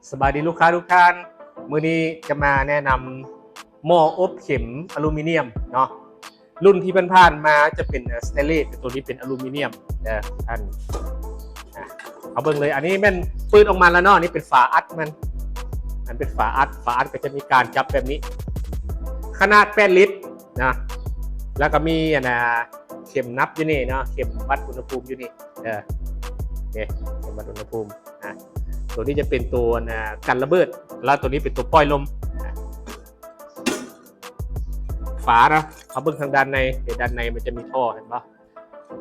ສະບາຍດີລູກຄ້າທຸກທ່ານ, ມື້ນີ້ຈະມາແນະນຳໝໍ້ອົບເຂັມອາລູມີນຽມເນາະ. ລຸ້ນທີ່ຜ່ານໆມາຈະເປັນສະເຕນເລດ, ແຕ່ໂຕນີ້ເປັນອາລູມີນຽມເດີທ່ານ. ອ່ະ ເອົາເບິ່ງເລີຍ, ອັນນີ້ແມ່ນເປີດອອກມາແລ້ວເນາະ, ນີ້ເປັນຝາອັດມັນ, ອັນເປັນຝາອັດ, ຝາອັດກໍຈະມີການຈັບແບບນີ້, ຂະໜາດແປດລິດນະ, ແລ້ວກໍມີອັນນ່າ ເຂັມນັບຢູ່ນີ້ເນາະ, ເຂັມວັດອຸນຫະພູມຢູ່ນີ້ເດີ, ນີ້ ເຂັມວັດອຸນຫະພູມ. ອ່າ ໂຕນີ້ຈະເປັນໂຕ ອັນນ່າ ກັນລະເບີດ, ແລ້ວໂຕນີ້ເປັນໂຕປ່ອຍລົມ. ອ່າ ຝານະ, ເຮົາເບິ່ງທາງດ້ານໃນ, ເດ ດ້ານໃນມັນຈະມີທໍ່ ເຫັນບໍ່?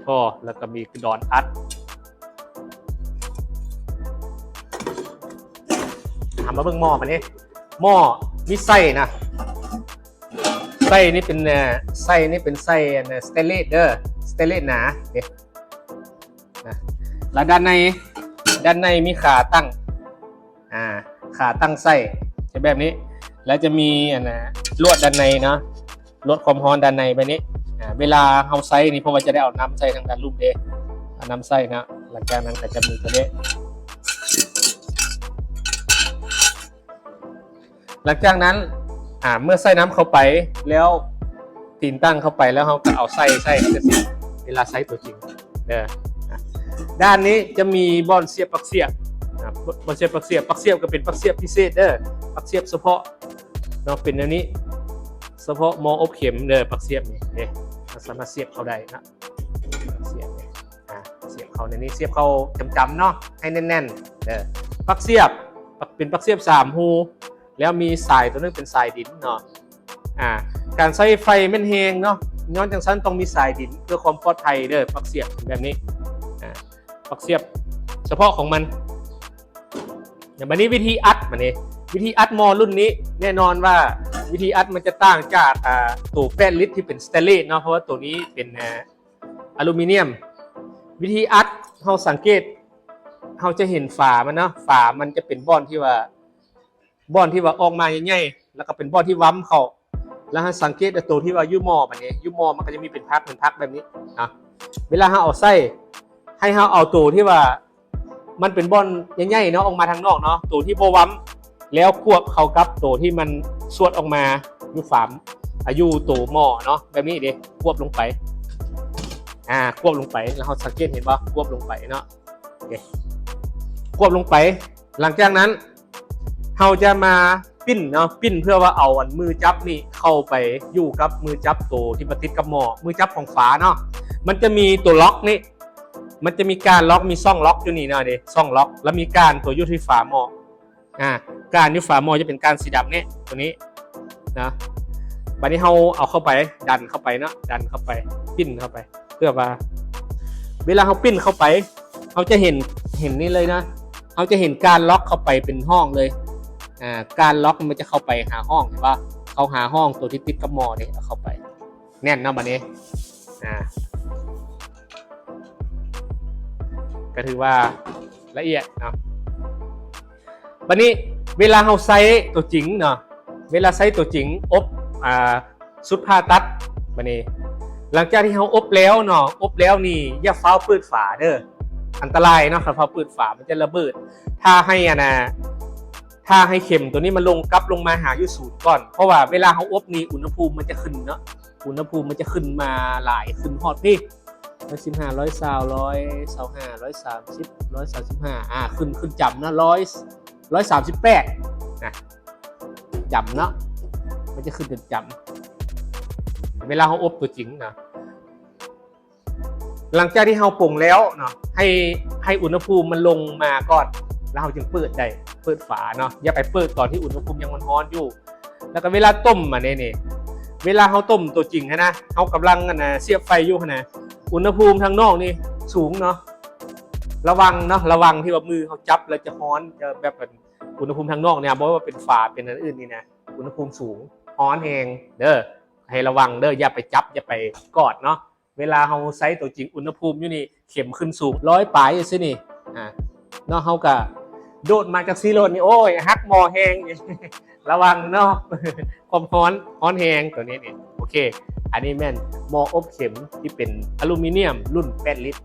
ທໍ່ ແລ້ວກໍມີກະດອນອັດ. ເຮົາມາເບິ່ງໝໍ້ບາດນີ້, ໝໍ້ມີໄສ້ນະ, ໄສ້ນີ້ເປັນ ເອີ ໄສ້ນີ້ເປັນໄສ້ ອັນ ສະເຕນເລດເດີ, ສະເຕນເລດໜາເດ້. ນະ ແລ້ວດ້ານໃນ, ດ້ານໃນມີຂາຕັ້ງ, ອ່າ ຂາຕັ້ງໃສ່ຈະແບບນີ້, ແລ້ວຈະມີ ອັນນ່າ ລວດດ້ານໃນເນາະ, ລວດຄວາມຮ້ອນດ້ານໃນແບບນີ້. ອ່າ ເວລາເຮົາໃສ່ນີ້ ເພາະວ່າຈະໄດ້ເອົານ້ຳໃສ່ທາງດ້ານລຸ່ມເດ້, ເອົານ້ຳໃສ່ເນາະ, ຫຼັງຈາກນັ້ນກໍຈະມີຕົວນີ້. ຫຼັງຈາກນັ້ນ ອ່າ ເມື່ອໃສ່ນ້ຳເຂົ້າໄປແລ້ວ, ຕີນຕັ້ງເຂົ້າໄປແລ້ວ ເຮົາກໍເອົາໃສ່ ໃສ່ ມັນຈະຊິ ເວລາໃສ່ຕົວຈິງເດີ. ອ່າ ດ້ານນີ້ຈະມີບ່ອນສຽບປັກສຽບ, ອ່າ ບ່ອນສຽບປັກສຽບ, ປັກສຽບກໍເປັນປັກສຽບພິເສດເດີ, ປັກສຽບສະເພາະເນາະ, ເປັນແນວນີ້ ສະເພາະໝໍ້ອົບເຂັມເດີ, ປັກສຽບນີ້ເດ້ ເຮົາສາມາດສຽບເຂົ້າໄດ້ເນາະ. ສຽບ ອ່າ ສຽບເຂົ້າໃນນີ້, ສຽບເຂົ້າຈ້ຳໆເນາະ, ໃຫ້ແໜ້ນໆເດີ. ປັກສຽບ ປັກ ເປັນປັກສຽບສາມຮູ, ແລ້ວມີສາຍຕົວໜຶ່ງເປັນສາຍດິນເນາະ. ອ່າ ການໃຊ້ໄຟແມ່ນແຮງເນາະ, ຍ້ອນຈັ່ງຊັ້ນຕ້ອງມີສາຍດິນເພື່ອຄວາມປອດໄພເດີ, ປັກສຽບແບບນີ້. ອ່າ ປັກສຽບສະເພາະຂອງມັນ. ບາດນີ້ວິທີອັດ, ບາດນີ້ວິທີອັດໝໍ້ລຸ້ນນີ້ ແນ່ນອນວ່າວິທີອັດມັນຈະຕ່າງຈາກ ອ່າ ໂຕແປດລິດທີ່ເປັນສະເຕນເລດເນາະ, ເພາະວ່າໂຕນີ້ເປັນ ອ່າ ອາລູມີນຽມ. ວິທີອັດ ເຮົາສັງເກດ ເຮົາຈະເຫັນຝາມັນເນາະ, ຝາມັນຈະເປັນບ່ອນທີ່ວ່າ ບ່ອນທີ່ວ່າອອກມາໃຫຍ່ໆ ແລ້ວກໍເປັນບ່ອນທີ່ຫວ່າມເຂົ້າ. ແລ້ວເຮົາສັງເກດໂຕທີ່ວ່າຢູ່ໝໍ້ ບາດນີ້ຢູ່ໝໍ້ມັນກໍຈະມີເປັນພັກ ເປັນພັກແບບນີ້ເນາະ. ເວລາເຮົາເອົາໃສ່ ໃຫ້ເຮົາເອົາໂຕທີ່ວ່າມັນເປັນບ່ອນໃຫຍ່ໆເນາະ ອອກມາທາງນອກເນາະ, ໂຕທີ່ບໍ່ຫວ່າມ ແລ້ວຄວບເຂົ້າກັບໂຕທີ່ມັນສວດອອກມາຢູ່ຝາ ອາ ຢູ່ໂຕໝໍ້ເນາະ, ແບບນີ້ເດ້ ຄວບລົງໄປ. ອ່າ ຄວບລົງໄປ ແລ້ວເຮົາສັງເກດເຫັນບໍ່? ຄວບລົງໄປເນາະ, ໂອເຄ ຄວບລົງໄປ. ຫຼັງຈາກນັ້ນ ເຮົາຈະມາປິ່ນເນາະ, ປິ່ນເພື່ອວ່າເອົາອັນມືຈັບນີ້ເຂົ້າໄປຢູ່ກັບມືຈັບໂຕທີ່ມາຕິດກັບໝໍ້, ມືຈັບຂອງຝາເນາະ. ມັນຈະມີຕົວລັອກນີ້, ມັນຈະມີການລັອກ, ມີຊ່ອງລັອກຢູ່ນີ້ເນາະ, ເດ້ ຊ່ອງລັອກ, ແລ້ວມີການຕົວຢູ່ທີ່ຝາໝໍ້. ອ່າ ການຢູ່ຝາໝໍ້ຈະເປັນການສີດຳນີ້ ຕົວນີ້ນະ. ບາດນີ້ເຮົາເອົາເຂົ້າໄປ, ດັນເຂົ້າໄປເນາະ, ດັນເຂົ້າໄປ, ປິ່ນເຂົ້າໄປ ເພື່ອວ່າເວລາເຮົາປິ່ນເຂົ້າໄປ ເຮົາຈະເຫັນ, ເຫັນນີ້ເລີຍນະ, ເຮົາຈະເຫັນການລັອກເຂົ້າໄປເປັນຮ່ອງເລີຍ. ອ່າ ການລັອກມັນຈະເຂົ້າໄປຫາຮ່ອງ, ເຫັນບໍ່? ເຂົ້າຫາຮ່ອງຕົວທີ່ຕິດກັບໝໍ້ນີ້, ເອົາເຂົ້າໄປແໜ້ນເນາະ. ບາດນີ້ ອ່າ ກໍຖືວ່າລະອຽດເນາະ. ບາດນີ້ເວລາເຮົາໃຊ້ຕົວຈິງເນາະ, ເວລາໃຊ້ຕົວຈິງອົບ ອ່າ ຊຸດຜ່າຕັດ, ບາດນີ້ຫຼັງຈາກທີ່ເຮົາອົບແລ້ວເນາະ, ອົບແລ້ວນີ້ຢ່າຟ້າວເປີດຝາເດີ, ອັນຕະລາຍເນາະ, ຄັນຟ້າວເປີດຝາມັນຈະລະເບີດ. ຖ້າໃຫ້ອັນນ່າ ຖ້າໃຫ້ເຂັມຕົວນີ້ມັນລົງ ກັບລົງມາຫາຢູ່ສູນກ່ອນ, ເພາະວ່າເວລາເຮົາອົບນີ້ ອຸນຫະພູມມັນຈະຂຶ້ນເນາະ, ອຸນຫະພູມມັນຈະຂຶ້ນມາຫຼາຍ, ຂຶ້ນຮອດພີ້ ຮ້ອຍສິບຫ້າ ຮ້ອຍຊາວ ຮ້ອຍຊາວຫ້າ ຮ້ອຍສາມສິບ ຮ້ອຍສາມສິບຫ້າ ອ່າ ຂຶ້ນ ຂຶ້ນຈຳເນາະ, ຮ້ອຍ ຮ້ອຍສາມສິບແປດນະ, ຈຳເນາະ, ມັນຈະຂຶ້ນຈົນຈຳ ເວລາເຮົາອົບຕົວຈິງນະ. ຫຼັງຈາກທີ່ເຮົາປົງແລ້ວເນາະ, ໃຫ້ ໃຫ້ອຸນຫະພູມມັນລົງມາກ່ອນ ແລ້ວເຮົາຈຶ່ງເປີດໄດ້, ເປີດຝາເນາະ, ຢ່າໄປເປີດຕອນທີ່ອຸນຫະພູມຍັງຮ້ອນໆຢູ່. ແລ້ວກໍເວລາຕົ້ມ ອັນນີ້ນີ້ ເວລາເຮົາຕົ້ມຕົວຈິງຫັ້ນນະ, ເຮົາກຳລັງ ອັນນ່າ ສຽບໄຟຢູ່ຫັ້ນນະ, ອຸນຫະພູມທາງນອກນີ້ສູງເນາະ, ລະວັງເນາະ, ລະວັງທີ່ວ່າມືເຮົາຈັບແລ້ວຈະຮ້ອນ, ຈະແບບ ອຸນຫະພູມທາງນອກນີ້ ບໍ່ວ່າເປັນຝາເປັນອັນອື່ນນີ້ນະ, ອຸນຫະພູມສູງ ຮ້ອນແຮງເດີ, ໃຫ້ລະວັງເດີ, ຢ່າໄປຈັບ ຢ່າໄປກອດເນາະ. ເວລາເຮົາໃຊ້ຕົວຈິງ ອຸນຫະພູມຢູ່ນີ້ ເຂັມຂຶ້ນສູງ ຮ້ອຍປາຍຈັ່ງຊີ້ນີ້ ອ່າ ເນາະ, ເຮົາກະໂດດມາຈັກຊີ້ໂລດນີ້ ໂອ້ຍ ຫັກໝໍ້ແຮງ ລະວັງເນາະ ຄວາມຮ້ອນ ຮ້ອນແຮງຕົວນີ້ນີ້. ໂອເຄ ອັນນີ້ແມ່ນໝໍ້ອົບເຂັມທີ່ເປັນອາລູມີນຽມລຸ້ນແປດລິດ.